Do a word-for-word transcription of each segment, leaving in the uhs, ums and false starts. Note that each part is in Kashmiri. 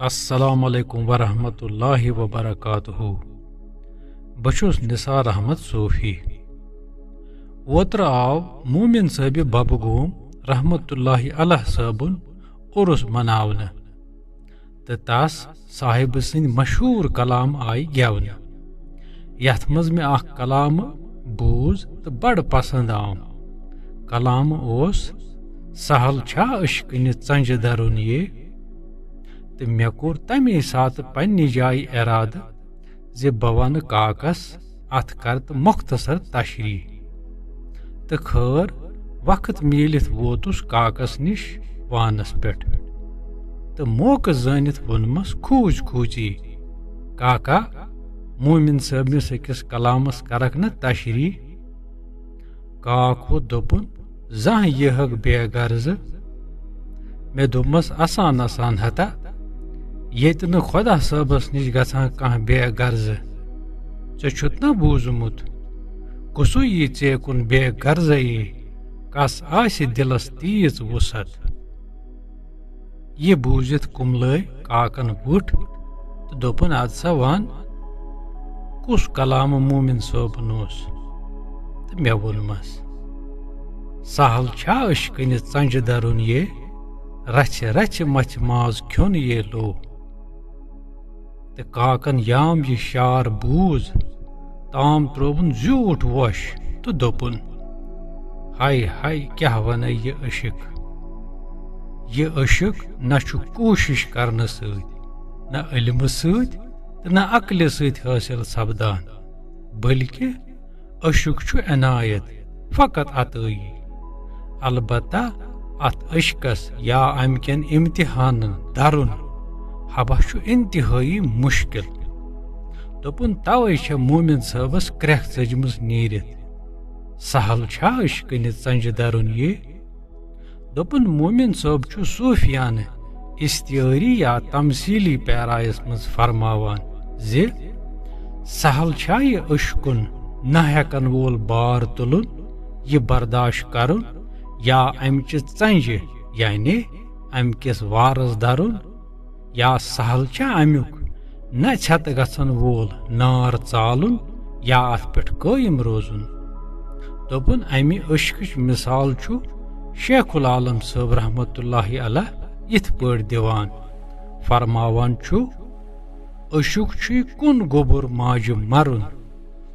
السلام علیکم ورحمۃ اللہ وبرکاتہ۔ بہٕ چھُس نثار احمد صوفی۔ اوترٕ آو مومن صٲبِ ببہٕ گوم رحمۃ اللہ علیہ صٲبُن عرس مناونہٕ، تہٕ تس صاحبہٕ سٕنٛدۍ مشہوٗر کلام آیہِ گٮ۪ونہٕ، یتھ منٛز مےٚ اکھ کلام بوٗز تہٕ بڑٕ پسند آو۔ کلام اوس، "سہل چھا عشقٕنہِ ژنجہِ درُن یے؟" تہٕ مےٚ کوٚر تمے ساتہٕ پننہِ جایہِ ارادٕ زِ بہٕ ونہٕ کاکس اتھ کر تہٕ مختصر تشریح۔ تہٕ خٲر، وقت میٖلِتھ ووتُس کاکس نِش وانس پٮ۪ٹھ، تہٕ موقعہٕ زٲنِتھ ووٚنمس کھوٗژ کھوٗژی، "کاکا، مومن صٲبنِس أکِس کلامس کرکھ نہٕ تشریح؟" کاک ووٚتھ دوٚپُن، "زانٛہہ یِہکھ بے غرضہٕ؟" مےٚ دوٚپمس اسان اسان، "ہتا، ییٚتہِ نہٕ خۄدا صٲبس نِش گژھان کانٛہہ بے غرضہٕ۔ ژےٚ چھُتھ نا بوٗزمُت، کُسُے یی ژےٚ کُن بے غرضے؟ کس آسہِ دِلس تیٖژ وُسعت؟" یہِ بوٗزِتھ کُملٲے کاکن وٕٹھ تہٕ دوٚپُن، "ادٕ سا وَن، کُس کلامہٕ مومن صٲبُن اوس؟" تہٕ مےٚ ووٚنمس، "سہل چھا عشقٕنہِ ژنجہِ درُن یے؟ رژھِ رژھِ مژھِ ماز کھیوٚن یے لو؟" تہٕ کاکن یام یہِ شعر بوٗز، تام ترٛووُن زیوٗٹھ وۄش تہٕ دوٚپُن، "ہاے ہاے، کیٛاہ ونے یہِ عشق؟ یہِ عشق نہ چھُ کوٗشش کرنہٕ سۭتۍ، نہ علمہٕ سۭتۍ تہٕ نہ عقلہِ سۭتۍ حٲصِل سپدان، بلکہِ عشق چھُ عنایت، فقط عطٲیی۔ البتہ اتھ عشقس یا امہِ کٮ۪ن امتحانن درُن حبہ چھُ انتہٲیی مشکل۔" دوٚپُن، توے چھےٚ مومن صٲبس کرٛٮ۪کھ ژٔجمٕژ نیٖرِتھ۔ سہل چھا عشقٕنہِ ژنجہِ درُن یہِ؟ دوٚپُن، مومن صٲب چھُ صوفیانہٕ استعاری یا تمثیلی پیرایس منٛز فرماوان زِ سہل چھا یہِ عشقُن نہ ہٮ۪کن وول بار تُلُن، یہِ برداشت کرُن، یا امہِ چہِ ژنجہِ، یعنی امہِ کِس وارس درُن، یا سہل چھا امیُک نہ ژھٮ۪تہٕ گژھن وول نار ژالُن یا اتھ پٮ۪ٹھ قٲیِم روزُن؟ دوٚپُن، امہِ عشقٕچ مثال چھُ شیخ العالم صٲب رحمتہ اللہ علیہ یِتھ پٲٹھۍ دِوان، فرماوان چھُ، "عشق چھُے کُن گوٚبُر ماجہِ مرُن،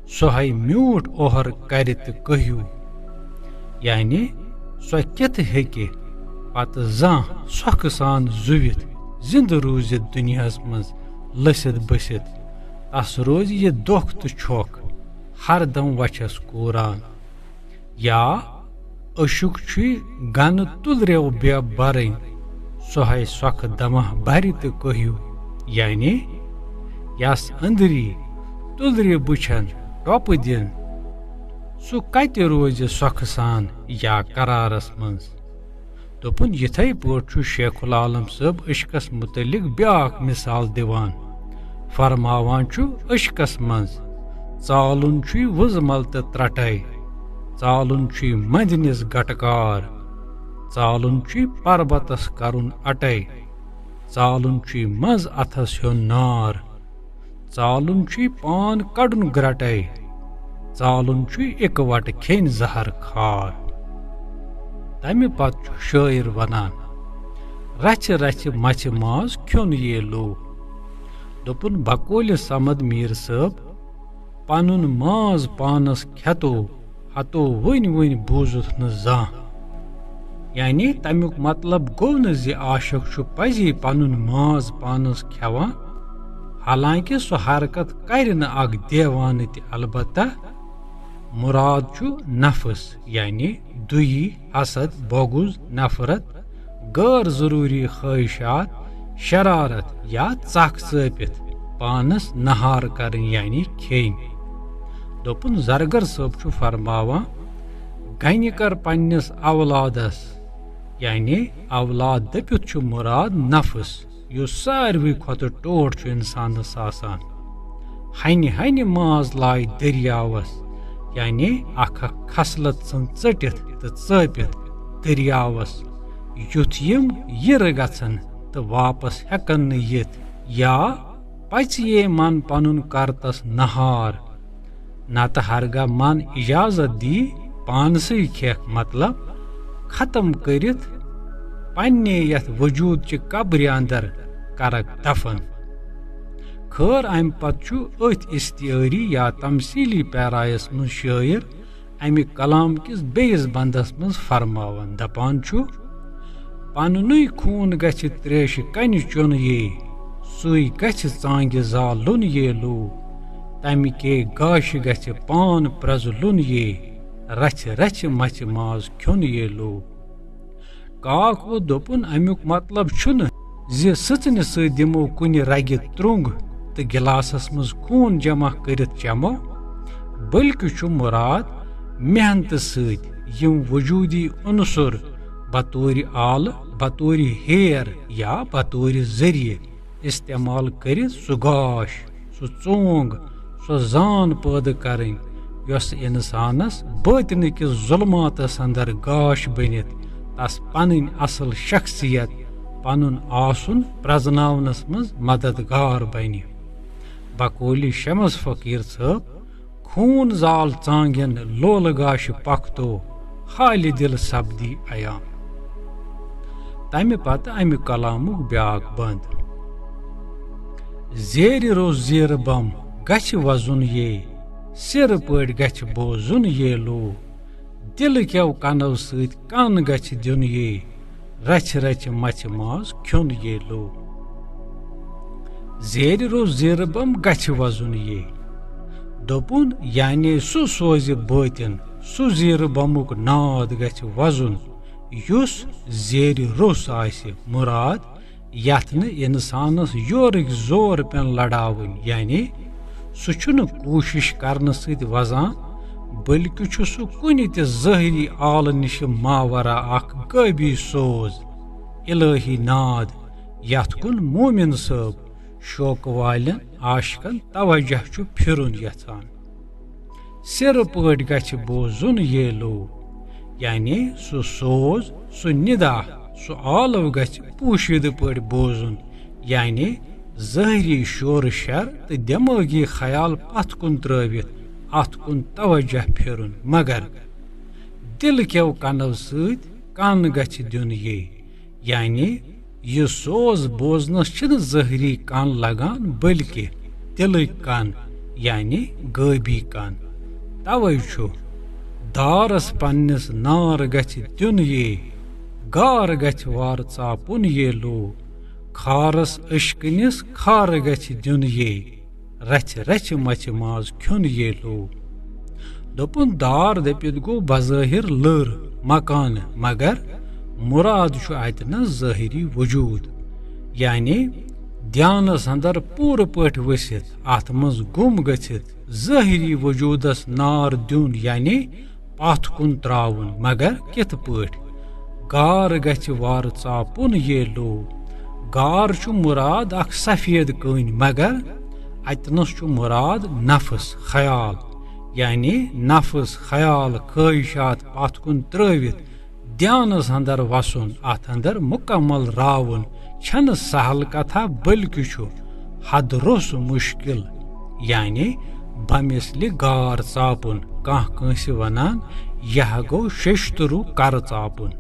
سۄ ہے میوٗٹھ اوہر کرِ تہٕ کٔہیوٗ۔" یعنی سۄ کِتھ ہیٚکہِ پتہٕ زانٛہہ سۄکھٕ سان زُوِتھ زِندٕ روٗزِتھ دُنیاہس منٛز لٔسِتھ بٔسِتھ؟ تس روزِ یہِ دۄکھ تہٕ چھۄکھ ہردم وچھس کوٗران۔ یا عشق چھُے گنہٕ تُلرٮ۪و بے برٕنۍ، سۄ ہے سۄکھٕ دمہ برِ تہٕ کٔہیوٗ۔ یعنی یس أنٛدری تُلرِ بُچھن ٹۄپہٕ دِن، سُہ کتہِ روزِ سۄکھٕ سان یا قرارس منٛز؟ دوٚپُن، یِتھے پٲٹھۍ چھُ شیخ العالم صٲب عشقس مُتعلق بیٛاکھ مثال دِوان۔ فرماوان چھُ، عشقس منٛز ژالُن چھُے وُزمل تہٕ ترٛٹے، ژالُن چھُے مندنِس گٹکار، ژالُن چھُے پربتس کرُن اٹے، ژالُن چھُے منٛز اتھس ہیوٚن نار، ژالُن چھُے پان کڑُن گرٹے، ژالُن چھُے اِکہٕ وٹہٕ کھیٚنۍ زہر خار۔ تمہِ پتہٕ چھُ شٲعر ونان، رژھِ رژھِ مژھِ ماز کھیوٚن یے لو۔ دوٚپُن، بقولِ صمد میٖر صٲب، پنُن ماز پانس کھٮ۪تو ہتو وٕنۍ وٕنۍ بوٗزُتھ نہٕ زانٛہہ۔ یعنی تمیُک مطلب گوٚو نہٕ زِ عاشق چھُ پزی پنُن ماز پانس کھٮ۪وان، حالانکہ سُہ حرکت کرِ نہٕ اکھ دیوانہٕ تہِ، البتہ مراد چھُ نفس، یعنی دویی، حسد، بغض، نفرت، غٲر ضروٗری خٲہِشات، شرارت یا ژکھ ژٲپِتھ پانس نہار کرٕنۍ، یعنی کھیٚنۍ۔ دوٚپُن، زرگر صٲب چھُ فرماوان، گنہِ کر پننِس اولادس، یعنی اولاد دٔپِتھ چھُ مراد نفس، یُس ساروٕے کھۄتہٕ ٹوٹھ چھُ انسانس آسان، ہنہِ ہنہِ ماز لایہِ دٔریاوس، یعنی اکھ اکھ خصلت ژھٕن ژٔٹِتھ تہٕ ژٲپِتھ دٔریاوس، یُتھ یِم یِرٕ گژھن تہٕ واپس ہٮ۪کن نہٕ یِتھ، یا پژِ یے من پنُن کرتس نہار۔ نتہٕ ہرگاہ من اجازت دی، پانسٕے کھٮ۪کھ، مطلب ختم کٔرِتھ پننہِ یتھ وجود چہِ قبرِ اندر کرکھ دفن۔ خٲر، امہِ پتہٕ چھُ أتھۍ استعٲری یا تمثیلی پیرایس منٛز شٲعر امہِ کلام کِس بیٚیِس بندس منٛز فرماوان، دپان چھُ، پننُے خوٗن گژھِ تریشہِ کنہِ چیوٚن یے، سُے گژھِ ژانگہِ زالُن یے لوٗ۔ تمہِ کے گاشہِ گژھِ پان پرٛزلُن یے، رژھِ رژھِ مژِ ماز کھیوٚن یے لوٗ۔ کاک وو دوٚپُن، امیُک مطلب چھُنہٕ زِ سٕژنہِ سۭتۍ دِمو کُنہِ رگہِ ترٛنٛگ تہٕ گِلاسس منٛز خوٗن جمع کٔرِتھ چٮ۪مو، بلکہِ چھُ مُراد محنتہٕ سۭتۍ یِم وجوٗدی عنصر بطورِ آلہٕ، بطورِ ہیر یا بطورِ ذٔریعہٕ استعمال کٔرِتھ سُہ گاش، سُہ ژونگ، سۄ زان پٲدٕ کرٕنۍ، یۄس انسانس باطنہٕ کِس ظلماتس اندر گاش بٔنِتھ تس پنٕنۍ اصل شخصیت، پنُن آسُن پرزناونس منٛز مددگار بنہِ۔ بقولِ شمس فقیٖر صٲب، خوٗن زال ژانگٮ۪ن لولہٕ گاشہِ پختو، حالہِ دِل سپدی عیان۔ تمہِ پتہٕ امہِ کلامُک بیاکھ بند۔ زیرِ روٚس زیرٕ بم گژھِ وزُن یے، سِرٕ پٲٹھۍ گژھِ بوزُن یے لوٗ۔ دِلہٕ کٮ۪و کنو سۭتۍ کن گژھِ دیُن یے، رژھِ رژھِ مژھِ ماز کھیوٚن یے لوٗ۔ زیرِ روٚس زیرٕ بم گژھِ وزُن یے۔ دوٚپُن، یعنی سُہ سوزِ بٲطن، سُہ زیرٕ بمُک ناد گژھِ وزُن، یُس زیرِ روٚس آسہِ۔ مُراد، یتھ نہٕ انسانس یورٕکۍ زور پٮ۪ن لڑاوٕنۍ، یعنی سُہ چھُنہٕ کوٗشش کرنہٕ سۭتۍ وزان، بلکہِ چھُ سُہ کُنہِ تہِ ظٲہری آلہٕ نِشہِ ماورا اکھ غٲبی سوز، الہی ناد، یتھ کُن مومن صٲب شوقہٕ والٮ۪ن عاشقن توجہ چھُ پھِرُن یژھان۔ سِرٕ پٲٹھۍ گژھِ بوزُن یے لوٗ، یعنی سُہ سوز، سُہ ندا، سُہ آلو گژھِ پوشیدٕ پٲٹھۍ بوزُن، یعنی ظٲہری شورٕ شر تہٕ دٮ۪مٲغی خیال پتھ کُن ترٲوِتھ اتھ کُن توجہ پھِرُن، مگر دِلہٕ کٮ۪و کنو سۭتۍ کن گژھِ دیُن یے، یعنی یہِ سوز بوزنس چھِنہٕ ظٲہری کن لگان، بلکہِ دِلٕکۍ کن، یعنی غٲبی کن۔ توے چھُ دارس پننِس نار گژھِ دیُن یے، گار گژھِ وارٕ ژاپُن یے لوٗ، خارس عشقہٕ نِس خارٕ گژھِ دیُن یے، رژھِ رژھِ مژھِ ماز کھیوٚن یے لوٗ۔ دوٚپُن، دار دٔپِتھ گوٚو بظٲہر لٔر، مکانہٕ، مگر مُراد چھُ اتہِ نہٕ ظٲہری وجوٗد، یعنی دیانس اندر پوٗرٕ پٲٹھۍ ؤسِتھ، اتھ منٛز گُم گٔژھِتھ ظٲہری وجوٗدس نار دیُن، یعنی پتھ کُن تراوُن، مگر کِتھ پٲٹھۍ؟ گار گژھِ وارٕ ژاپُن یے لوٗ۔ گار چھُ مُراد اکھ سفید کٔنۍ، مگر اتنس چھُ مُراد نفس، خیال، یعنی نفس، خیال، خٲہشات پتھ کُن ترٲوِتھ دیانس اندر وسُن، اتھ اندر مکمل راوُن چھنہٕ سہل کتھا، بلکہِ چھُ حد روٚس مشکل، یعنی بمثلِ گار ژاپُن۔ کانٛہہ کٲنٛسہِ ونان، یہِ ہا گوٚو ششتٕروٗ کرٕ ژاپُن۔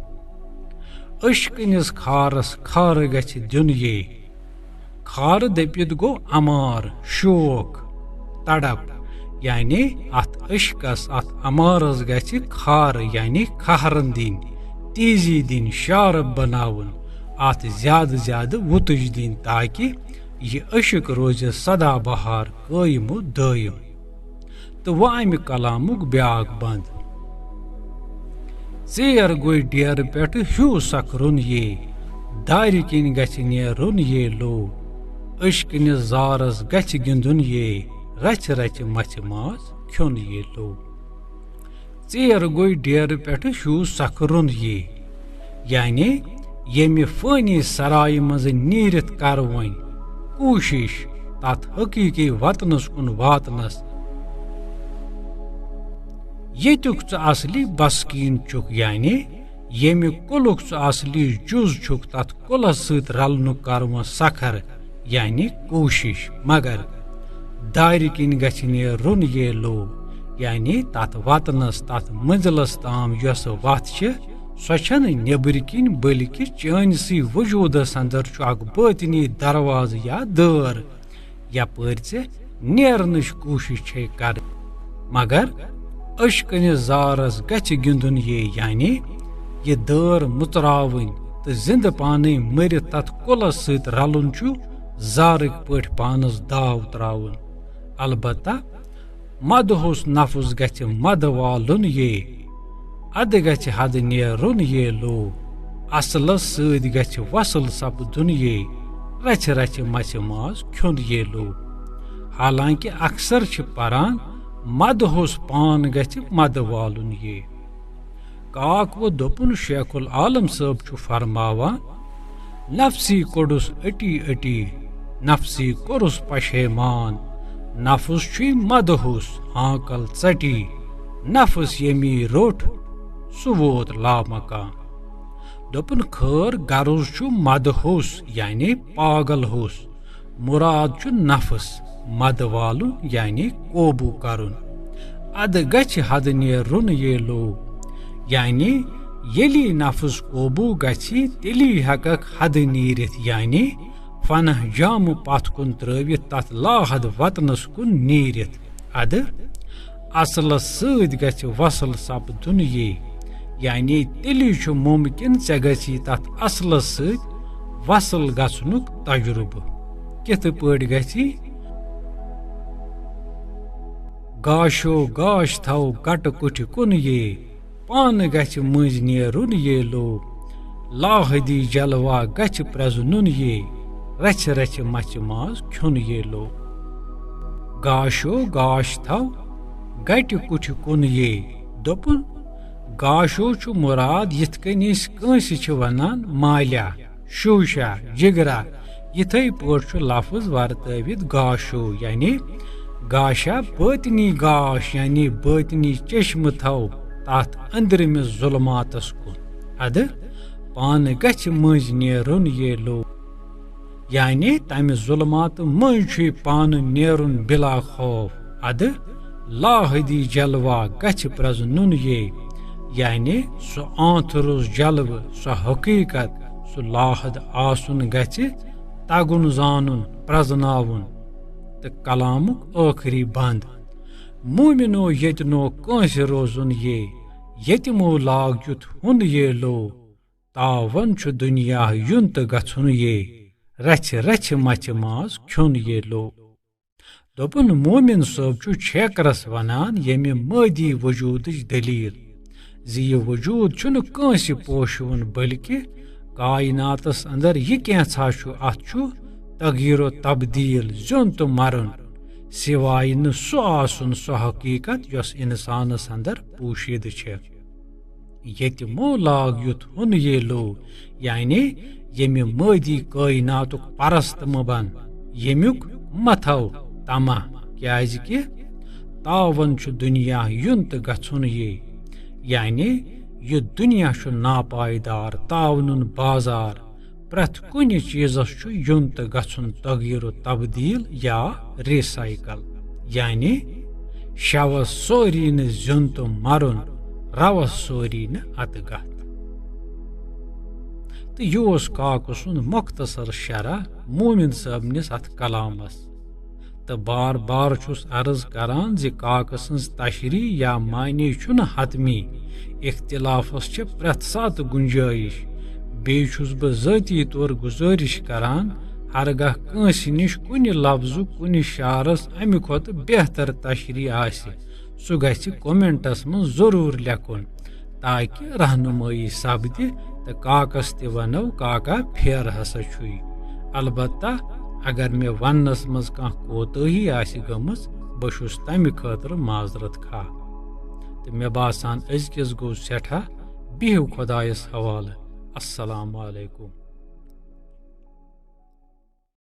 عشقہٕ نِس خارس خارٕ گژھِ دیُن یے۔ خارٕ دٔپِتھ گوٚو امار، شوق، تڑپ، یعنی اتھ عشقس، اتھ امارس گژھِ خارٕ، یعنی کھہرن دِنۍ، تیزی دِنۍ، شارپ بناوُن، اتھ زیادٕ زیادٕ وُتٕج دِنۍ، تاکہِ یہِ عشق روزِ سدا بہار، قٲیِم و دٲیِم۔ تہٕ وۄنۍ امہِ کلامُک بیاکھ بند۔ ژیر گوٚے ڈیرٕ پٮ۪ٹھٕ ہیوٗ سکرُن یے، دارِ کِنۍ گژھِ نیرُن یے لوٗ، عشقہٕ نِس زارس گژھِ گِنٛدُن یے، رژھِ رژھِ مژھِ ماز کھیوٚن یے لوٗ۔ ژیر گوٚے ڈیرٕ پٮ۪ٹھٕ ہیوٗ سکرُن یے، یعنی ییٚمہِ فٲنی سرایہِ منٛزٕ نیٖرِتھ کر وۄنۍ کوٗشِش تتھ حقیٖقی وطنس کُن واتنس، ییٚتیُک ژٕ اصلی بسکیٖن چھُکھ، یعنی ییٚمہِ کُلُک ژٕ اصلی جُز چھُکھ، تتھ کُلس سۭتۍ رلنُک کر وۄنۍ سکھر، یعنی کوٗشش۔ مگر دارِ کِنۍ گژھِ نیرُن یے لوٚو، یعنی تتھ وطنس، تتھ منزلس تام یۄس وتھ چھِ، سۄ چھنہٕ نیبرۍ کِنۍ، بلکہِ چٲنسٕے وجودس اندر چھُ اکھ باطنی دروازٕ یا دٲر، یپٲرۍ ژےٚ نیرنٕچ کوٗشش چھے کرٕنۍ۔ مگر عشقٕنِس زارس گژھِ گِنٛدُن یے، یعنی یہِ دٲر مُژراوٕنۍ تہٕ زِندٕ پانے مٔرِتھ تتھ کُلس سۭتۍ رلُن چھُ زارٕکۍ پٲٹھۍ پانس داو تراوُن۔ البتہ مدہوس نفس گژھِ مدٕ والُن یے، ادٕ گژھِ حدٕ نیرُن یے لوٗ، اصلس سۭتۍ گژھِ وصل سپدُن یے، رژھِ رژھِ مژِ ماز کھیوٚن یے لوٗ۔ حالانکہ اکثر چھِ پران، مدہوس پان گژھِ مدٕ والُن یے۔ کاک وۄنۍ دوٚپُن، شیخ العالم صٲب چھُ فرماوان، نفسی کوٚڑُس أٹی أٹی، نفسی کوٚرُس پشیمان، نفس چھُے مدہوس ہانکل ژٹی، نفس ییٚمی روٚٹ، سُہ ووت لامکان۔ دوٚپُن، خٲر غرض چھُ مدہوس، یعنی پاگل ہوس۔ مراد چھُ نفس مدٕ والُن، یعنی قوبوٗ کرُن۔ ادٕ گژھِ حدٕ نیرُن یے لوٗ، یعنی ییٚلی نفس قوبوٗ گژھِ، تیٚلی ہٮ۪ککھ حدٕ نیٖرِتھ، یعنی فنہ جامہٕ پتھ کُن ترٲوِتھ تتھ لاحد وطنس کُن نیٖرِتھ۔ ادٕ اصلس سۭتۍ گژھِ وصل سپدُن یے، یعنی تیٚلی چھُ ممکن ژےٚ گژھی تتھ اصلس سۭتۍ وصل گژھنُک تجربہٕ۔ کِتھ پٲٹھۍ گژھی؟ گاشو گاش تھاو گٹہٕ کُٹھِ کُن یے، پانہٕ گژھِ مٔنٛزۍ نیرُن یے لوٗ، لاحدی جلوہ گژھِ پرٛزنُن یے، رژھِ رژھِ مژھِ ماز کھیوٚن یے لوٗ۔ گاشو گاش تھاو گٹہِ کُٹھِ کُن یے۔ دوٚپُن، گاشو چھُ مراد یِتھ کٔنۍ أسۍ کٲنٛسہِ چھِ ونان مالیا، شوشہ، جگرہ، یِتھے پٲٹھۍ چھُ لفظ ورتٲوِتھ گاشو، یعنی گاشا باطنی گاش، یعنی باطنی چشمہٕ تھاو تتھ أنٛدرِمِس ظلماتس کُن۔ ادٕ پانہٕ گژھِ مٔنٛزۍ نیرُن یے لوٗ، یعنی تمہِ ظلماتہٕ مٔنٛزۍ چھُے پانہٕ نیرُن بلا خوف۔ ادٕ لاحدی جلوہ گژھِ پرٛزنُن یے، یعنی سُہ آنتھرُس جلوٕ، سۄ حقیقت، سُہ لاحد آسُن گژھِ تگُن زانُن، پرٛزناوُن۔ تہٕ کلامُک ٲخری بند، مومنو ییٚتہِ نو کٲنٛسہِ روزُن یے، ییٚتہِ مو لاگ یُتھ ہُنٛد یے لوٗ، تاوَن چھُ دُنیا یُن تہٕ گژھُن یے، رژھِ رژھِ مژھِ ماز کھیوٚن یے لوٗ۔ دوٚپُن، مومن صٲب چھُ چھیکرس ونان ییٚمہِ مٲدی وجودٕچ دٔلیٖل زِ یہِ وجود چھُنہٕ کٲنٛسہِ پوشوُن، بلکہِ کائناتس اندر یہِ کینٛژھا چھُ، اتھ چھُ تغییر و تبدیل، زیُن تہٕ مرُن، سوائے نہٕ سُہ آسُن، سۄ حقیقت یۄس انسانس اندر پوشیدٕ چھےٚ۔ ییٚتہِ مو لاگ یُتھ ہُن یے لوٗ، یعنی ییٚمہِ مٲدی کائناتُک پرست مہٕ بن، ییٚمیُک مہ تھاو طمع، کیازِ کہِ تاوَن چھُ دُنیا یُن تہٕ گژھُن یے، یعنی یہِ دُنیا چھُ ناپائیدار، تاونُن بازار، پرٛٮ۪تھ کُنہِ چیٖزس چھُ یُن تہٕ گژھُن، تغییر و تبدیل یا ریسائیکل، یعنی شوس سوری نہٕ زیُن تہٕ مرُن، روس سوری نہٕ اتہٕ گتھ۔ تہٕ یہِ اوس کاکہٕ سُنٛد مختصر شرح مومن صٲبنِس اتھ کلامس۔ تہٕ بار بار چھُس عرض کران زِ کاکہٕ سٕنٛز تشریح یا معنی چھُنہٕ حتمی، اختلافس چھِ پرٛٮ۪تھ ساتہٕ گنجٲیش۔ بیٚیہِ چھُس بہٕ ذٲتی طور گزٲرش کران، ہرگاہ کٲنٛسہِ نِش کُنہِ لفظُک، کُنہِ شعرس امہِ کھۄتہٕ بہتر تشریح آسہِ، سُہ گژھِ comments منٛز ضروٗر لیکھُن، تاکہِ رہنمٲیی سپدِ تہٕ کاکس تہِ ونو، کاکا پھیرٕ ہسا چھُے۔ البتہ اگر مےٚ وننس منٛز کانٛہہ کوتٲہی آسہِ گٔمٕژ، بہٕ چھُس تمہِ خٲطرٕ معذرت خواہ۔ تہٕ مےٚ باسان أزکِس گوٚو سٮ۪ٹھاہ۔ بِہِو خۄدایس حوالہٕ۔ السلام علیکم۔